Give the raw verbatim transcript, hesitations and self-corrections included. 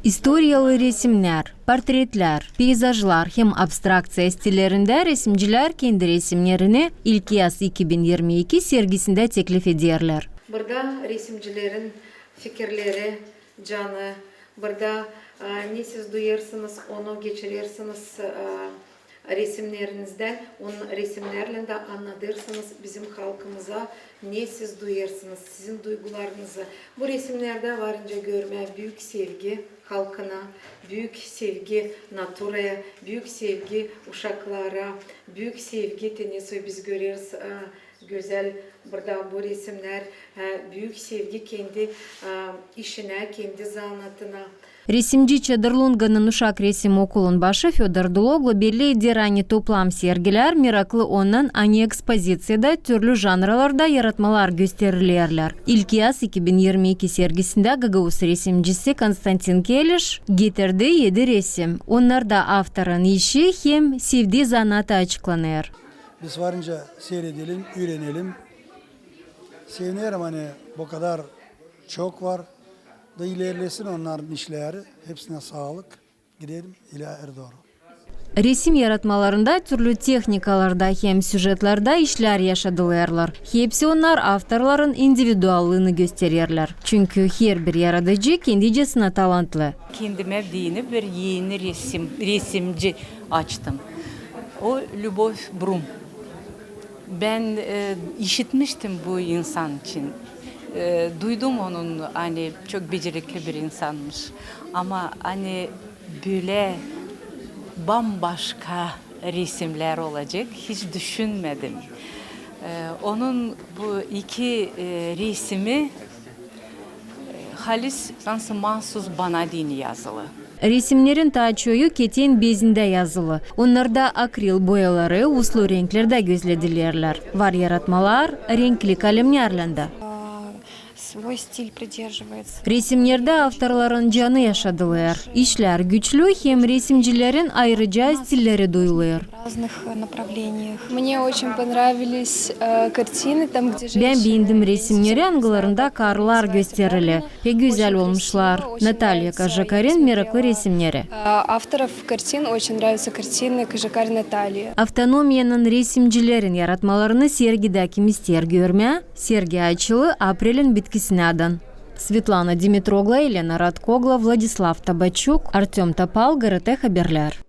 İstoriyalı resimnär, portretlär, peyzajlar hem abstrakţiya stillerindä resimcilär kendi resimnerini İlkyaz iki bin irmi iki sergisindä teklif ederlär. Burada resimcilerin fikirleri, canı, burada, e, ne siz duyêrsınız, onu geçirersiniz, e, resimnerinizdän, onun resimnärlän dä annadêrsınız bizim halkımıza, ne siz duyêrsınız, sizin duygularınızı. Bu resimnerdä var nicä görmää büük sevgi halkına, büük sevgi naturaya, büük sevgi uşaklara, büük sevgi, te ne soy biz göreriz, e, gözäl burada bu resimnär, e, büük sevgi kendi, e, işinä, kendi zanaatına. Resimci Çadırlunganın uşak resim okulun başı Födor Duloglu belli eder, ani toplam sergilär meraklı ondan, ani ekspoziţiyada türlü janralarda yaratmalar gösterilerlär. İlkyaz iki bin irmi iki sergisindä gagauz resimcisi Konstantin Keliş getirdi edi resim. Onnarda avtorun işi hem sevdii zanaatı açıklanêr. Biz var nicä seyredelim, üürenelim. Sevinerim, ani bu kadar çok var. Da ilerlesin onnarın işleri. Hepsinä saalık. Gidelim ileri dooru. Resim yaratmalarında türlü tehnikalarda hem süjetlerdä işlär yaşadılêrlar. Hepsi onnar avtorların individuallıını göstererlär. Çünkü herbir yaradıcı kendicesinä talantlı. Kendimä deyni bir eni resim, resimci açtım. O Lübov Brum. Bän, e, işitmiştim bu insan için. E, duydum onun, ani çok becerikli bir insanmış. Ama ani bölä bambaşka resimlär olacek, hiç düşünmedim. E, onun bu iki, e, resimi, e, halis, sansı, maasuz bana deyni yazılı. Resimnerin taa çoyu keten bezindä yazılı. Onnarda akril boyaları, uslu renklerdä gözledilerlär. Var yaratmalar renkli kalemnärlän dä. Свой стиль придерживается. Resimnerdä avtorların canı yaşadılêr. İşlär güçlü hem resimcilerin ayırıca stilleri duyulêr. В разных, э, направлениях. Мне очень понравились, э, картины, там, где женщины. Bän beendim resimneri, angılarında karılar gösterili. Pek gözäl olmuşlar. Natalya Kajakarin meraklı resimneri. Э, авторов картин очень нравятся картины Кожекарь Натальи. Avtonomiyanın resimcilerin yaratmalarını sergidä kim isteer görmää, sergi açılı aprelin bitkisinädän. Svetlana Dimitrogla, Elena Radkogla, Vladislav Tabaçuk, Artöm Topal, GRT Haberlär.